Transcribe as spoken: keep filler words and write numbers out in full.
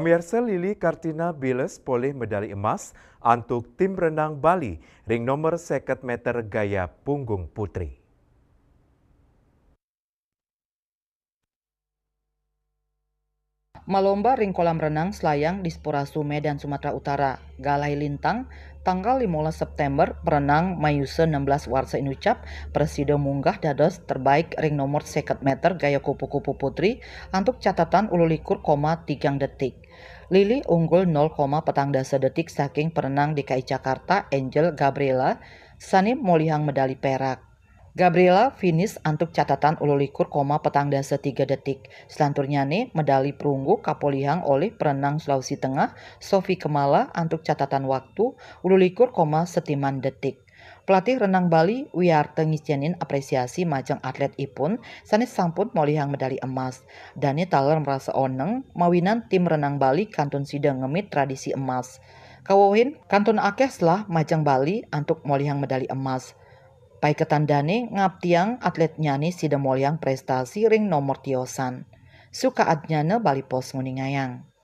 Pemirsa, Lili Kartina Biles polih medali emas antuk tim renang Bali ring nomor seket meter gaya punggung putri. Malomba ring kolam renang Selayang, Disporasu, Medan, Sumatera Utara, galai lintang, tanggal lima belas September, perenang mayusa enam belas warsa inucap prasida munggah dados terbaik ring nomor seket meter gaya kupu-kupu putri antuk catatan ulu likur koma tigang detik. Lili unggul nol koma petang dasa detik saking perenang D K I Jakarta, Angel Gabriela, sane molihang medali perak. Gabriela finish antuk catatan ulu likur koma petang dasa tiga detik. Selanturnyane medali perunggu kapolihang olih perenang Sulawesi Tengah, Sophie Kemala, antuk catatan waktu ulu likur koma setiman detik. Pelatih renang Bali, Wiarta, ngicenin apresiasi majeng atlet ipun sane sampun molihang medali emas. Dane taler marasa oneng mawinan tim renang Bali kantun sida ngemit tradisi emas. Kawewehin kantun akeh selah majeng Bali antuk molihang medali emas. Paiketan dane ngaptiang atletnyane sida molihang prestasi ring nomor tiosan. Sukaatnyana Bali Post nguningayang.